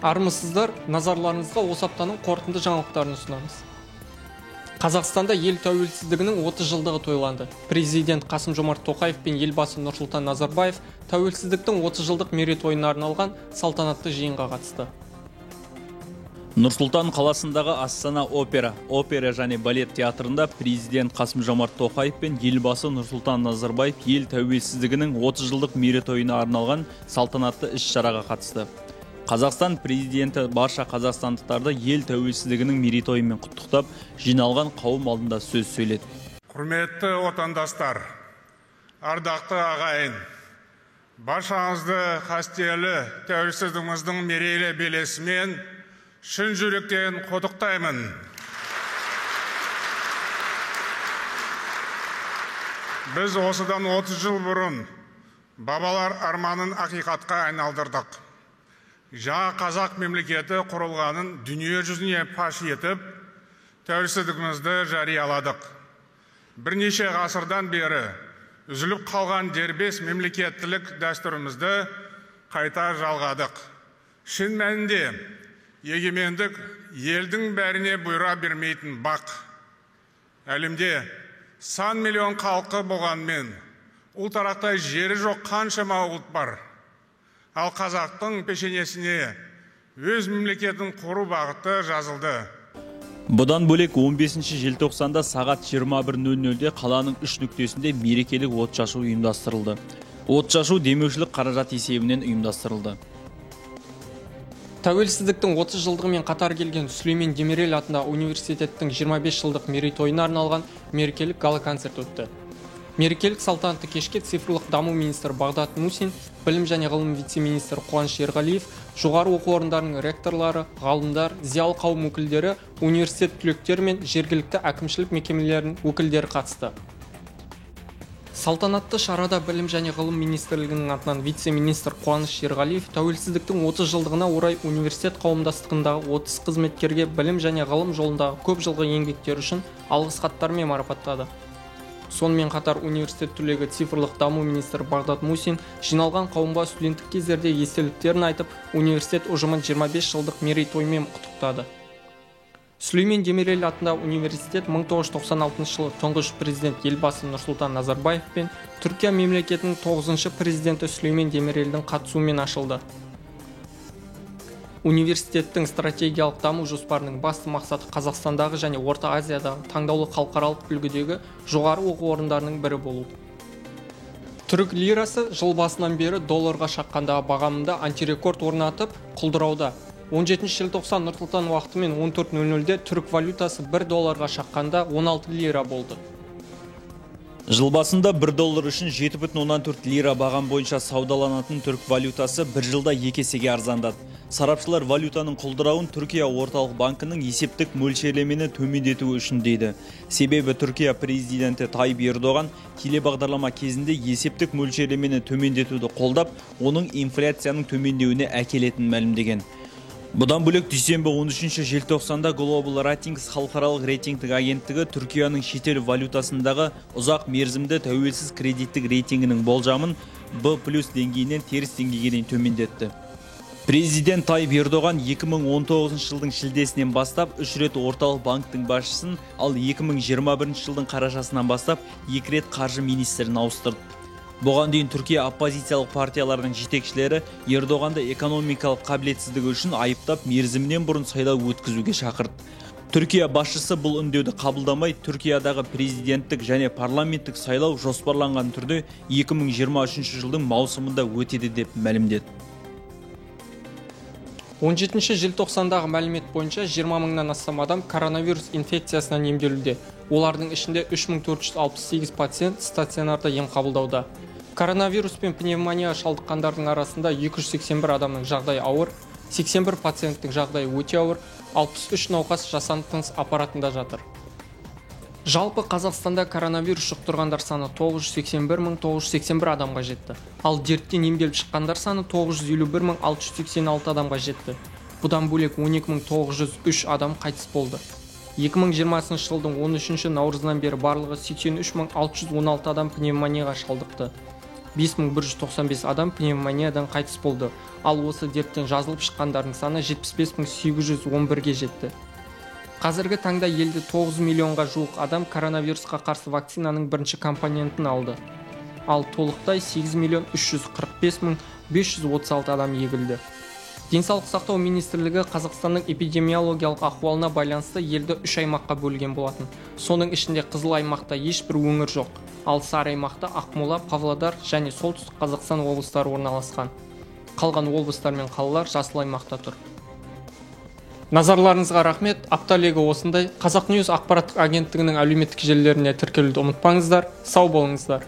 Армысыздар, назарларыңызға осы аптаның қорытынды жаңалықтарын ұсынамыз. Қазақстанда ел тәуелсіздігінің 30 жылдығы тойланды. Президент Қасым-Жомарт Тоқаев пен елбасы Нұрсұлтан Назарбаев тәуелсіздіктің 30 жылдық мерейтойына арналған салтанатты жиынға қатысты. Нұр-Сұлтан қаласындағы Астана опера, опера және балет театрында президент Қасым-Жомарт Тоқаев пен елбасы Нұрсұлтан Назарбаев ел тәуелсіздігінің 30 жылдық мерейтойына арналған салтанатты іс-шараға қатысты. Қазақстан президенті барша қазақстандықтарды ел тәуелсіздігінің мерейтойымен құттықтап, жиналған қауым алдында сөз сөйледі. Құрметті отандастар, ардақты ағайын, баршаңызды қастерлі тәуелсіздігіміздің мерейлі белесімен шын жүректен құттықтаймын. Біз осыдан 30 жыл бұрын бабалар арманын ақиқатқа айналдырдық. Жаңа қазақ мемлекеті құрылғанын дүние жүзіне паш етіп, тәуелсіздігімізді жарияладық. Бірнеше ғасырдан бері үзіліп қалған дербес мемлекеттілік дәстүрімізді қайта жалғадық. Шын мәнінде егемендік елдің бәріне бұйыра бермейтін бақ. Әлемде сан миллион халқы болғанмен, ұлтарақтай жері жоқ қаншама ұлт бар. Ал қазақтың пешенесіне өз мемлекетін құру бағыты жазылды. Бұдан бөлек 15 желтоқсанда сағат 21:00-де қаланың 3 нүктесінде мерекелік отшашу ұйымдастырылды. Отшашу демеушілік қаражат есебінен ұйымдастырылды. Тәуелсіздіктің 30 жылдығымен қатар келген Сүлеймен Демирел атындағы университеттің 25 жылдық мерейтойына арналған мерекелік гала-концерт өтті. Мерекелік салтанатты кешке цифрлық даму министрі Бағдат Мусин, білім және ғылым вице-министрі Қуаныш Ерғалиев, жоғары оқу орындарының ректорлары, ғалымдар, зиялы қауым өкілдері, университет түлектері мен жергілікті әкімшілік мекемелерінің өкілдері қатысты. Салтанатты шарада білім және ғылым министрлігінің атынан вице-министр Қуаныш Ерғалиев тәуелсіздіктің 30 жылдығына орай университет қауымдастығындағы 30 қызметкерге білім және ғылым жолындағы көп жылғы еңбектері үшін алғыс хаттармен марапаттады. Сонымен қатар университет түлегі цифрлық даму министрі Бағдат Мусин жиналған қауымға студенттік кездерде естеліктерін айтып, университет ұжымын 25 жылдық мерейтоймен құттықтады. Сүлеймен Демирел атындағы университет 1996 жылы тұңғыш президент елбасы Нұрсұлтан Назарбаев пен Түркия мемлекетінің 9-шы президенті Сүлеймен Демирелдің қатысуымен ашылды. Университеттің стратегиялық даму жоспарының басты мақсаты Қазақстандағы және Орта Азиядағы таңдаулы халықаралық үлгідегі жоғары оқу орындарының бірі болу. Түрік лирасы жыл басынан бері долларға шаққандағы бағамында антирекорд орнатып, құлдырауда. 17 желтоқсан Нұр-Сұлтан уақытымен 14:00-де түрік валютасы 1 долларға шаққанда 16 лира болды. Жыл басында 1 доллар үшін 7,4 лира бағам бойынша саудаланатын түрік валютасы бір жылда екі есеге арзандады. Сарапшылар валютаның құлдырауын Түркия орталық банкінің есептік мөлшерлемені төмендетуі үшін дейді. Себебі Түркия президенті Тайып Ердоған телебағдарлама кезінде есептік мөлшерлемені төмендетуді қолдап, оның инфляцияның төмендеуіне әкелетінін мәлімдеген. Бұдан бөлек дүйсенбі 13 желтоқсанда Global Ratings халықаралық рейтингтік агенттігі Түркияның шетел валютасындағы ұзақ мерзімді тәуелсіз кредиттік рейтингінің болжамын B+ деңгейінен теріс деңгейге дейін төмендетті. Президент Тайып Ердоған 2019 жылдың шілдесінен бастап 3 рет орталық банктің басшысын, ал 2021 жылдың қарашасынан бастап 2 рет қаржы министрін ауыстырды. Бұған дейін Түркия оппозициялық партияларының жетекшілері Ердоғанды экономикалық қабілетсіздігі үшін айыптап, мерзімінен бұрын сайлау өткізуге шақырды. Түркия басшысы бұл үндеуді қабылдамай, Түркиядағы президенттік және парламенттік сайлау жоспарланған түрде 2023 жылдың маусымында өтеді деп мәлімдеді. 17 желтоқсандағы мәлімет бойынша 20 мыңнан астам адам коронавирус инфекциясынан емделуде. Олардың ішінде 3468 пациент стационарда ем қабылдауда. Коронавирус пен пневмонияға шалдыққандардың арасында 281 адамның жағдайы ауыр, 81 пациенттің жағдайы өте ауыр, 63 науқас жасанды тыныс аппаратында жатыр. Жалпы Қазақстанда коронавирус жұқтырғандар саны 981 981 адамға жетті. Ал дерттен емделіп шыққандар саны 951 686 адамға жетті. Бұдан бөлек 12 903 адам қайтыс болды. 2020 жылдың 13 наурызынан бері барлығы 83 616 адам пневмонияға шалдықты. 5195 адам пневмониядан қайтыс болды. Ал осы дерттен жазылып шыққандардың саны 75811-ге жетті. Қазіргі таңда елде 9 миллионға жуық адам коронавирусқа қарсы вакцинаның бірінші компонентін алды. Ал толықтай 8 миллион 345 мың 536 адам егілді. Денсаулық сақтау министрлігі Қазақстанның эпидемиологиялық ахуалына байланысты елді 3 аймаққа бөлген болатын. Соның ішінде қызыл аймақта ешбір өңір жоқ. Ал сары аймақта Ақмола, Павлодар және Солтүстік Қазақстан облыстары орналасқан. Қалған облыстар мен қалалар жасыл аймақта тұр. Назарларыңызға рахмет. Апта легі осындай. Қазақ Ньюс ақпараттық агенттігінің әлеуметтік желілеріне тіркелуді ұмытпаңыздар. Сау болыңыздар.